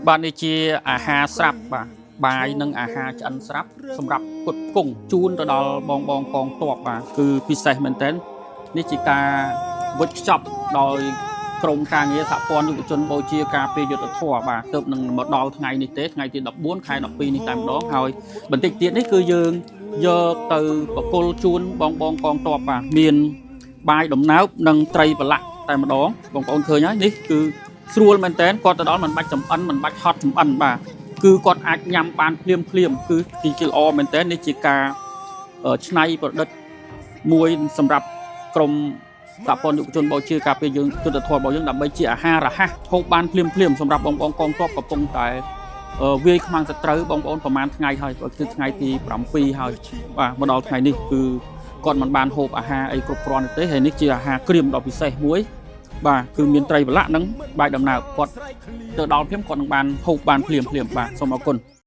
បាទនេះជាអាហារស្រាប់បាទបាយនិងអាហារឆ្អិនស្រាប់សម្រាប់ផ្គត់ផ្គង់ជូនទៅដល់បងបងកងទ័ពបាទគឺពិសេសមែនទែននេះជាការវេចខ្ចប់ដោយក្រុមការងារសហព័ន្ធយុវជនបូជាការពារយុត្តិធម៌បាទទើបនឹងមកដល់ថ្ងៃនេះទេថ្ងៃទី14ខែ12នេះតែម្ដងហើយបន្តិចទៀតនេះគឺយើងយកទៅប្រគល់ជូនបងបងកងទ័ពបាទមានបាយដំណើបនិងត្រីប្រឡាក់តែម្ដងបងប្អូនឃើញហើយនេះគឺ ស្រួលមែនតើគាត់ទៅដល់មិនបាច់ចំអិនមិនបាច់ហត់ចំអិនបាទគឺគាត់អាចញ៉ាំបានភ្លាមភ្លាមគឺគឺជាល្អមែនតើនេះជាការច្នៃប្រឌិតមួយសម្រាប់ក្រុមសហព័ន្ធយុវជនបូជាការពារយើងយុទ្ធធម៌របស់យើងដើម្បីជាអាហាររហ័សហូបបានភ្លាមភ្លាមសម្រាប់បងប្អូនកងទ័ពកំពុងតែវាយខ្មាំងសត្រូវបងប្អូនប្រហែលថ្ងៃហើយគឺថ្ងៃទី7ហើយបាទមកដល់ថ្ងៃនេះគឺគាត់មិនបានហូបអាហារអីគ្រប់គ្រាន់ទេហើយនេះជាអាហារក្រៀមដ៏ពិសេសមួយ បាទគឺមានត្រីប្រឡាក់និងបាយដំណើបគាត់ទៅដល់ភ្លាមគាត់នឹងបានហូបបានភ្លាមភ្លាមបាទសូមអរគុណ។